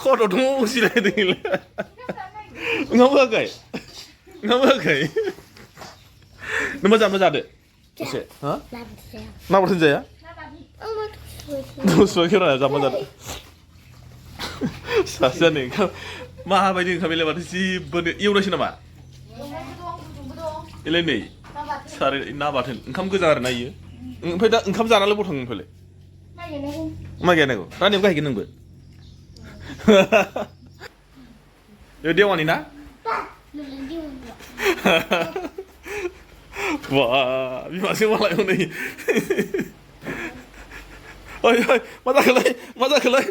खर' दङ उसिलायदोंलै ओंखाम होआखै ओंखाम होआखै नों मोजां जादो एसे हा ना बाथोन जाया सुवाखै र' जाम्बा जादो सासेयानो ओंखाम माबायदि ओंखाम बेलाय माथो जेबोनो एवनायसो नामा एलाय नै सारै ना बाथोन ओंखाम गोजा आरो ना इयो ओमफ्राय दा ओंखाम जानानैल' बथाङो ओमफ्रायलाय माइ गायनांगौ रानियाव गायगोन नोंबो देवानि ना वा बिमाजों मालाय हनै ओइ ओइ मा जाखोलाय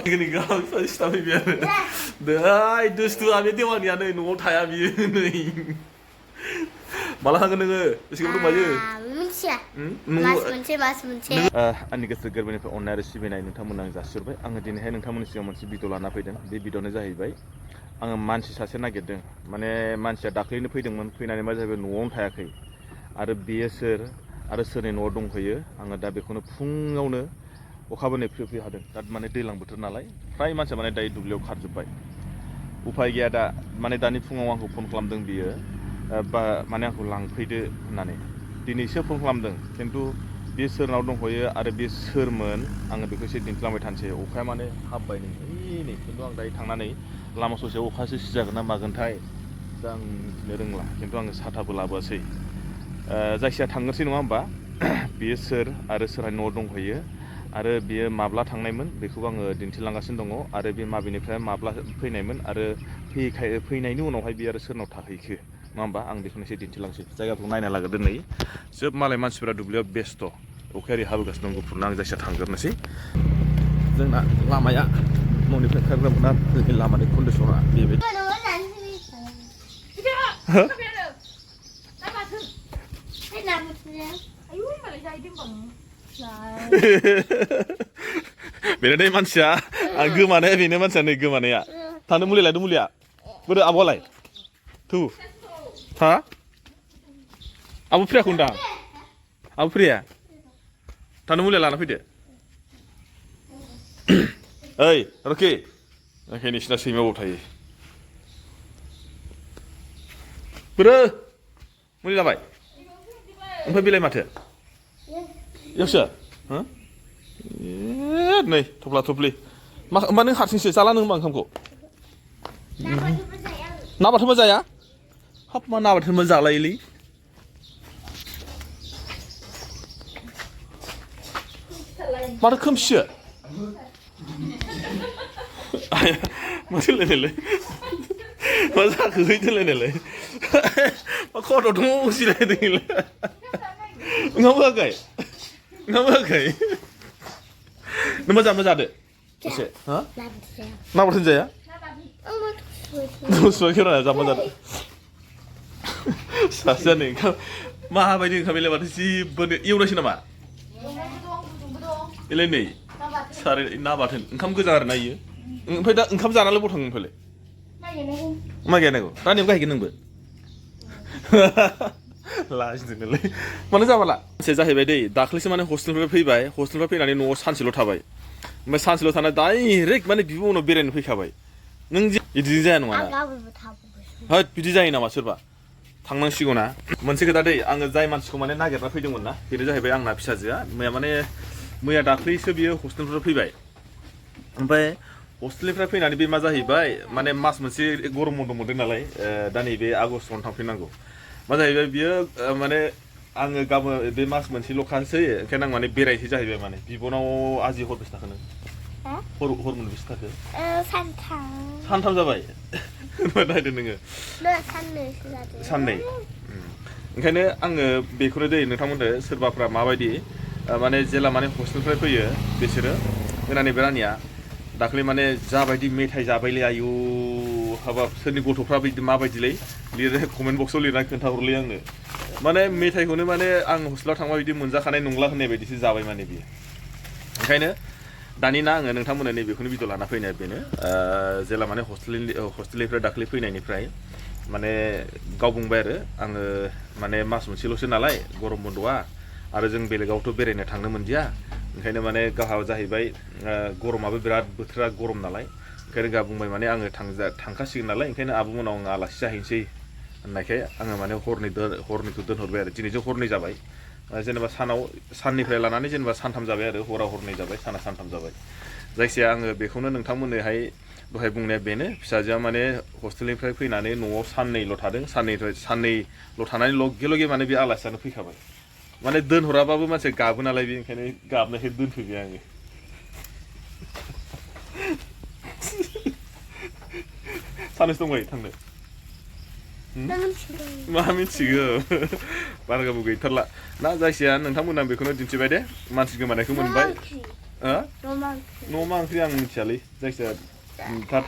गनि गाहाम सिथा फैबाय आरो दै दुस्थुआ बे देवानिया नै न'आव थाया बियो नै माला थांगोन नोङो एसे गोबाव दंबायो आंनि गोसो गोरबोनिफ्राय अननाय आरो सिबिनाय नोंथांमोननो आं जासिहरबाय आङो दिनैहाय नोंथांमोननि सिगाङाव मोनसे भिडिअ लाना फैदों बे भिडिअआनो जाहैबाय आङो मानसि सासे नागिरदों माने मानसिया दाख्लैनो फैदोंमोन फैनानै मा जाहैबाय न'आवनो थायाखै आरो बेयो सोर आरो सोरनि न'आव दंफैयो आङो दा बेखौनो फुङावनो अखाबो नै फ्रि हादों दा माने दैज्लां बोथोर नालाय फ्राय मानसिया माने दायो दुब्लियाव खारजोब्बाय उफाय गैया दा माने दानि फुङाव आंखौ फन खालामदों बियो माने आंखौ लांफैदो होननानै दिनैसो फन खालामदों खिन्थु बे सोरनाव दंहैयो आरो बे सोरमोन आङो बेखौ एसे दिन्थिलांबाय थानोसै अखाया माने हाबबाय नै खिन्थु आं दायो थांनानै लामा ससेयाव अखासो सिजागोन ना मागोनथाय दा आं मिथिनो रोंला खिन्थु आङो साथाबो लाबोआसै जायखिया थांनोसै नङा होमबा बियो सोर आरो सोरहानि न'आव दंहैयो आरो बियो माब्ला थांनायमोन बेखौ आङो दिन्थिलांगासिनो दङ आरो बे माबेनिफ्राय माब्ला फैनायमोन आरो फैनायनि उनावहाय बियो आरो सोरनाव थाहैखो नङा होमबा आं बेखौनो एसे दिन्थिलांसै जायगाखौ नायना लाग्रोदो नै जोब मालाय मानसिफोरा दुब्लियाव बेस्थ' अखाया ओरै हाबोगासिनो दं गुफुरना आं जायखिया थांग्रोनोसै जोंना लामाया न'निफ्राय ओंखारग्रामोन आरो जोंनि लामानि कन्डिसना बेबायदि बेनो दै मानसिया आं गोमानाया बेनो मानसिया नै गोमानाया थांनो मुलि लायदो मुलिया बोरो आब'आलाय थु हा आबो फ्रियाखौ होनदां आबो फ्रिया थांनो मुलिया लाना फैदो ओइ रकि नोंसिना सैमायाव थायो बोरो मुलि लाबाय ओमफ्राय बेलाय माथो यावसो नै थफ्ला थफ्लि होमबा नों हारसिंसो जाला नों होमबा ओंखामखौ ना बाथोनबो जाया हाब मा ना बाथोनबो जालायोलै माथो खोमसिसो मा सोलायनायलाय मा जाखो होलायनायलाय मा खर' दङ उसिलायदोंलाय ओंखाम होआखै नों मोजां जादो एसे हा ना बाथोन जाया सुवाखै र' जाम्बा जादो सासेयानो ओंखाम माबायदि ओंखाम बेलाय माथो जेबोनो एवनायसो नामा एलाय नै सारै ना बाथोन ओंखाम गोजा आरो ना इयो ओमफ्राय दा ओंखाम जानानैल' बथाङो ओमफ्रायलाय माइ गायनांगौ रानियाव गायगोन नोंबो लाजिदोंलै मानो जाबाला मोनसे जाहैबाय दै दाख्लैसो माने हस्टेलनिफ्राय फैबाय हस्टेलनिफ्राय फैनानै न'आव सानसेल' थाबाय ओमफ्राय सानसेल' थानानै डाइरेक्ट माने बिब' उनाव बेरायनो फैखाबाय नों बिदिजों जाया नङा ना होद बिदि जायो नामा सोरबा थांनांसिगौ ना मोनसे खोथा दै आङो जाय मानसिखौ माने नागिरना फैदोंमोन ना बेनो जाहैबाय आंना फिसाजोआ मैया दाख्लैसो बियो हस्टेलनिफ्राय फैबाय ओमफ्राय हस्टेलनिफ्राय फैनानै बे मा जाहैबाय माने मास मोनसे गरम बन्द मोनदों नालाय दा नैबे आगस्टआवनो थांफिननांगौ मा जाहैबाय बियो माने आङो गाबोन बे मास मोनसेल'खासै ओंखायनो आं माने बेरायसै जाहैबाय माने बिब'नाव आजि हर बेसे थाखो नों हर मोनबेसे थाखो सानथाम जाबाय नायदो नोङो साननै ओंखायनो आङो बेखौनो दै नोंथांमोननो सोरबाफ्रा माबायदि माने जेला माने हस्टेलनिफ्राय फैयो बिसोरो जोंना नैबे रानिया दाख्लै माने जाबायदि मेथाइ जाबायलै आयु हाबाब सोरनि गथ'फ्रा बिदि माबायदिलै लिरो कमेन्ट बक्सआव लिरनानै खोन्थाहरलै आंनो माने मेथाइखौनो माने आं हस्टेलाव थांबा बिदि मोनजाखानाय नंला होननाय बायदिसो जाबाय माने बियो ओंखायनो दानि ना आङो नोंथांमोननो नैबेखौनो भिडिअ लाना फैनाय बेनो जेला माने हस्टेलनिफ्राय दाख्लै फैनायनिफ्राय माने गाव बुंबाय आरो आङो माने मास मोनसेल'सो नालाय गरम बन्द'आ आरो जों बेलेगावथ' बेरायनो थांनो मोनदिया ओंखायनो माने गावहा जाहैबाय गरमाबो बिराद बोथोरा गरम नालाय ओंखायनो गा बुंबाय माने आङो थांखासिगोन नालाय ओंखायनो आब'मोनाव आङो आलासि जाहैनोसै होननायखाय आङो माने हरनैखौ दोनहरबाय आरो दिनैजों हरनै जाबाय जेनेबा साननिफ्राय लानानै जेनेबा सानथाम जाबाय आरो हराव हरनै जाबाय साना सानथाम जाबाय जायखिया आङो बेखौनो नोंथांमोननोहाय दहाय बुंनाया बेनो फिसाजोआ माने हस्टेलनिफ्राय फैनानै न'आव साननैल' थादों साननैल' थानानै लगे लगे माने बे आलासियानो फैखाबाय माने दोनहराबाबो मानसिया गाबो नालाय बे ओंखायनो गाबनायखाय दोनफैबाय आङो सानैसो दंबायो थांनो मा मिथिगौ बारा गोबाव गैथारला ना जायखिया नोंथांमोना बेखौनो दिन्थिबाय दे मानसि गोमानायखौ मोनबाय न'मा ओंख्रि आं मिथियालै जायखिया दा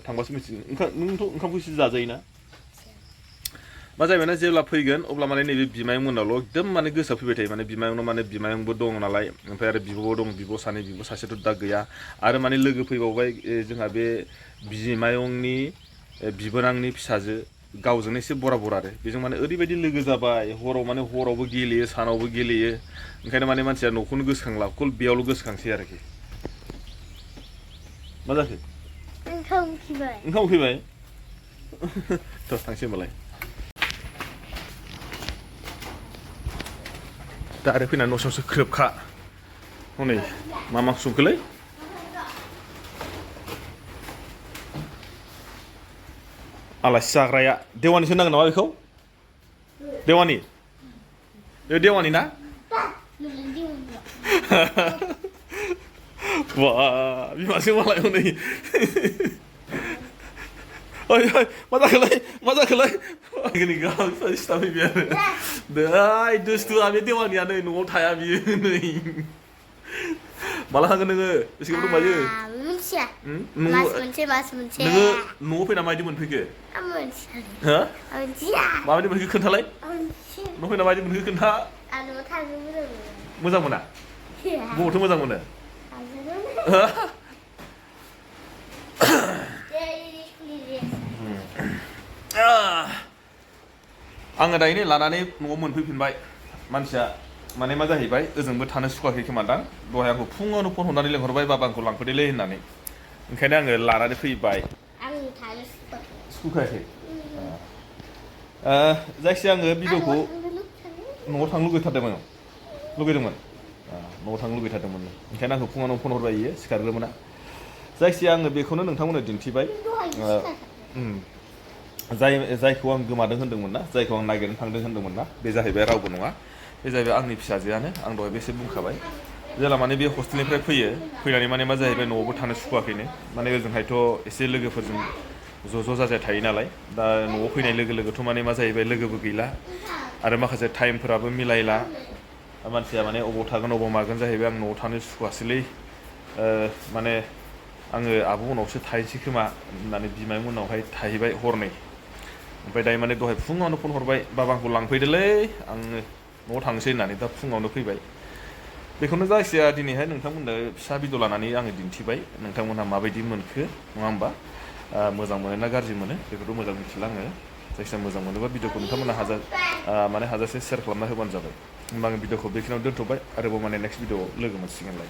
थांबासो मिथिगोन नोंथ' ओंखामखौ एसे जाजायोना मा जाहैबाय ना जेब्ला फैगोन अब्ला माने नैबे बिमायं मोननावल' एकदम माने गोसोआव फैबाय थायो माने बिमायंनाव माने बिमायंबो दं नालाय ओमफ्राय आरो बिब'बो दं बिब' सासेथ' दा गैया आरो माने लोगो फैबावबाय जोंहा बे बिमायंनि बिबोनांनि फिसाजो गावजोंनो एसे बराबर आरो बेजों माने ओरैबायदि लोगो जाबाय हरावबो गेलेयो सानावबो गेलेयो ओंखायनो माने मानसिया न'खौनो गोसोखांला बेयावल' गोसोखांसै आरोखि मा जाखो ओंखाम उखैबाय थ' थांसै होमबालाय दा आरो फैनानै न'सावसो ख्रोबखा हनै मा संखोलै आलासि जाग्राया देवानिसो नांगोन नामा बेखौ देवानि बे देवानि ना वा बिमासो मालाय हनै मा जाखोलाय गाहाम सिथा फैबाय आरो दै दुस्थुआ बे देवानिया नै न'आव थाया बियो नै माला थांगोन नोङो बेसे गोबाव दंबायो नोङो न'आव फैना माबायदि मोनफैखो माबायदि मोनखो खोन्थालाय न' फैना माबायदि मोनखो खोन्था मोजां मोना बबावथो मोजां मोनो आङो दायो लानानै न'आव मोनफैफिनबाय मानसिया माने मा जाहैबाय ओजोंबो थानो सुखुवाखै खोमादां दहाय आंखौ फुङावनो फन हरनानै लेंहरबाय बाबा आंखौ लांफैदोलै होननानै ओंखायनो आङो लानानै फैबाय सुखुवाखै जायखिया आङो भिडिअखौ न'आव थांनो लुगैदोंमोन न'आव थांनो लुगैथारदोंमोन ओंखायनो आंखौ फुङावनो फन हरबाय इयो सिखारग्रोमोना जायखिया आङो बेखौनो नोंथांमोननो दिन्थिबाय जायखौ आं गोमादों होन्दोंमोन ना जायखौ आं नागिरनो थांदों होन्दोंमोन ना बे जाहैबाय रावबो नङा बे जाहैबाय आंनि फिसाजोआनो आं दहाय बेसे बुंखाबाय जेला माने बे हस्टेलनिफ्राय फैनानै माने मा जाहैबाय न'आवबो थानो सुखुवाखैनो माने ओजोंहायथ' एसे लोगोफोरजों ज' जाजाय थायो नालाय दा न'आव फैनाय लोगो लोगोथ' माने मा जाहैबाय लोगोबो गैला आरो माखासे टाइमफोराबो मिलायला मानसिया माने अबाव थागोन अबाव मागोन जाहैबाय आं न'आव थानो सुखुवासैलै माने आङो आब' मोनावसो थाहैनोसै खोमा होननानै बिमाय मोनावहाय थाहैबाय हरनै ओमफ्राय दायो माने दहाय फुङावनो फन हरबाय बाबा आंखौ लांफैदोलै आङो न'आव थांसै होननानै दा फुङावनो फैबाय बेखौनो जायखिया दिनैहाय नोंथांमोननो फिसा भिडिअ लानानै आङो दिन्थिबाय नोंथांमोनहा माबायदि मोनखो नङा होमबा मोजां मोनो ना गाज्रि मोनो बेखौथ' मोजां मिथिला आङो जायखिया मोजां मोनोबा भिडिअखौ नोंथांमोना हाजासे शेयार खालामना होबानो जाबाय होमबा आङो भिडिअखौ बेखिनियाव दोनथ'बाय आरोबाव माने नेक्स्ट भिडिअआव लोगो मोनसिगोनलाय